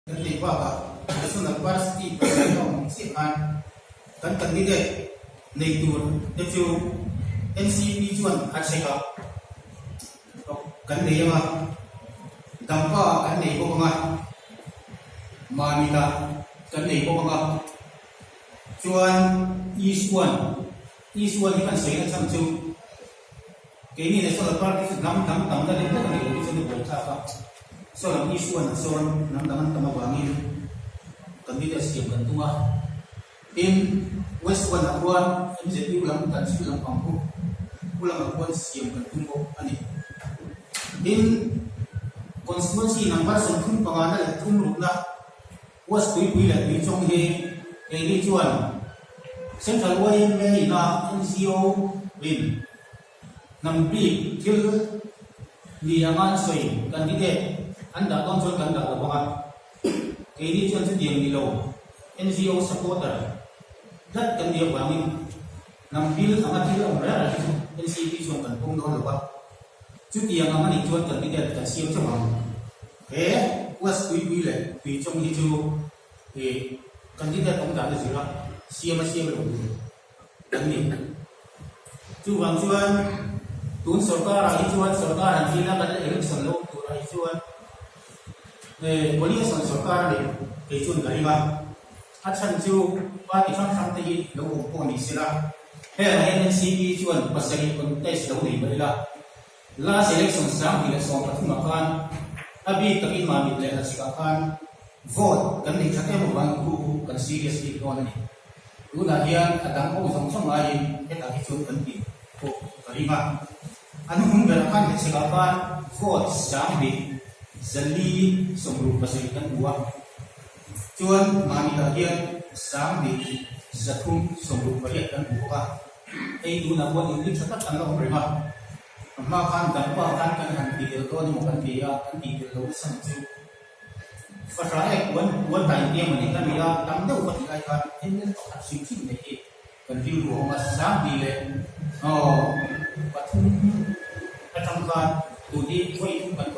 Kan neih bakah National Party President a awm chiah khan kan candidate nei tur te chu NCP chuan a check a, kan nei ang a, Dampa ah kan nei bawk ang a, Mamit ah kan nei bawk ang a, chuan Isuan, Isuan hi kan sawi na chhan chu Keini National Party chu hnam dang tamna leh hlek a nih loh hi chuan i buai thlak a, saw lam issue an sawn hnam dang an tam avangin candidate siam kan tum a. Tin, West One ah khuan MZU lam kan chhim lampang khu khu lamah khuan siam kan tum bawk a ni. Tin, Constituency number 35 na leh thum rukna West Tuipui leh Tuichawng hi keini chuan Central YMA ina NGO in Hnam bik thil ni anga an sawi candidate an dah dawn chuan kan dah lo vang a, keini chuan chutiang ni lo NGO supporter tlat kan nih avangin hnam bil anga thil awm reng reng hi chu NCP chuan kan pawm dawn lo va, chutiang ang a nih chuan candidate kan siam chauh ang. He West Tuipui leh Tuichawng hi chu ih candidate awm dan a zir a, siam a siam lo tur. Kan ni. Chuvang chuan tun sorkarah hi chuan sorkar han tih ila kan la election lo awm turah hi chuan coalition sorkar a nih kei chuan ka ring a. A chhan chu party hrang hrang te hi lo awm pawh ni sela hengah hian NCP chuan pasarih contest lo nei mah ila last election 2013 ah khan a bik takin Mamit leh Hachhikah khan vote kan nei that em avangin khu khu kan serious bik dawn a ni. Tunah hian a dang ho zawng zawng aiin hetah hi chuan kan tih pawh ka ring a. A hnuhnung berah khan hmeichhe-ah khan vote 1467 kan hmu a, chuan Mamit-ah hian 1368 kan hmu bawk a. Hei tunah pawh inri tha tak an la awm reng a, a hma khan dangpa khan kan han ti tel dawn emaw kan ti a, kan tih tel lo nasa ang chu. Fahra ek puan puan tai tiang a ni ka ni a, tam deuh ka tih lai khan ml pakhat hrim hrim nei hi kan rilru a awm a, 2003 atang khan tun hi vawi thum kan.